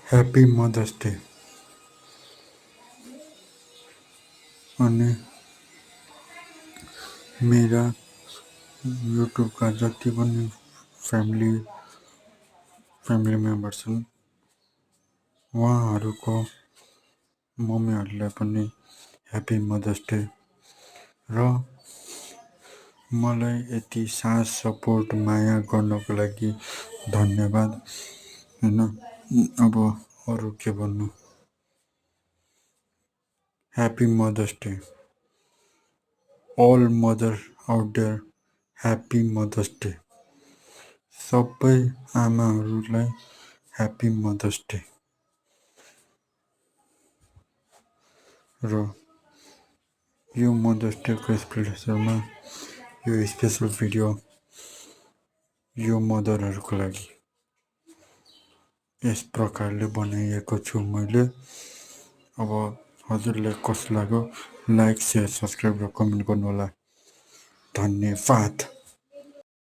Happy mother's day. अनि मेरा युट्युबका जति पनि फ्यामिली मेम्बर छन् उहाँहरूको मम्मीहरूलाई पनि ह्याप्पी मदर्स डे। र मलाई यति साथ सपोर्ट माया गर्नको लागि धन्यवाद। होइन, अब अरू के भन्नु। Happy mother's day all mother out there, happy mother's day. सबै आमाहरूलाई ह्याप्पी मदर्स डे। र यो मदर्स डेको स्पेसलमा यो स्पेसल भिडियो यो मदरहरूको लागि यस प्रकारले बनाइएको छु मैले। अब हजुरलाई कस्तो लाग्यो लाइक, सेयर, सब्सक्राइब र कमेन्ट गर्नुहोला। धन्यवाद।